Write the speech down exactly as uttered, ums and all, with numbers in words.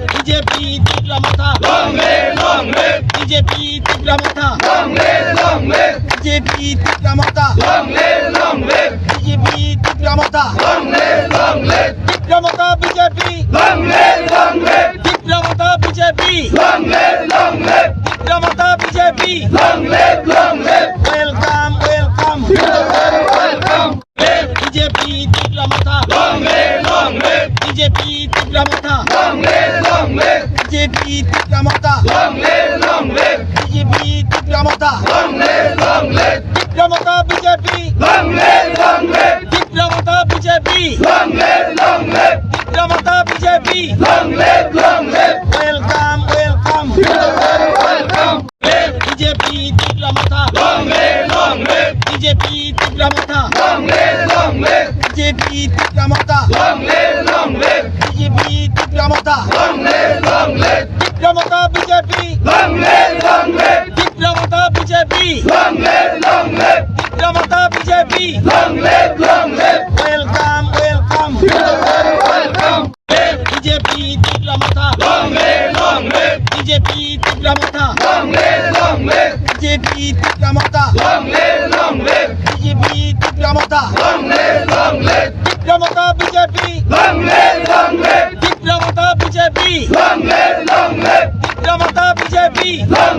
B J P Tipra Motha. Long live, long live. B J P Tipra Motha. Long live, long live. B J P Tipra Motha. Long live, long live. B J P Tipra Motha. Long live, long live. Tipra Motha B J P. Long live, long live. Tipra Motha B J P. Long live, long live. Tipra Motha B J P. Long live, long live. Welcome, welcome. Welcome. B J P Tipra Motha. Long live, long live. B J P Tipra Motha. Long live, long live. B J P Tipra Motha. Long live, long live. B J P Tipra Motha. Long live, long live. Tipra Motha B J P. Long live, long live. Tipra Motha B J P. Long live, long live. Tipra Motha B J P. Long live, long live. Welcome, welcome. Welcome. B J P Tipra Motha. Long live, long live. B J P Tipra Motha. Long live, long live. B J P Tipra Motha. Long live, long live. B J P Tipra Motha. Long live, long live. Tipra Motha B J P. Long live, long live. Tipra Motha B J P. Long live, long live. Tipra Motha B J P. Long live, long live. Welcome, welcome. Welcome. B J P Tipra Motha. Long live, long live. B J P Tipra Motha. Long live, long live. B J P Tipra Motha. Long live, long live. B J P Tipra Motha. Long live, long live. Tipra Motha B J P. Long live, long live. Tipra Motha B J P. Long live, long live. Tipra Motha B J P. Long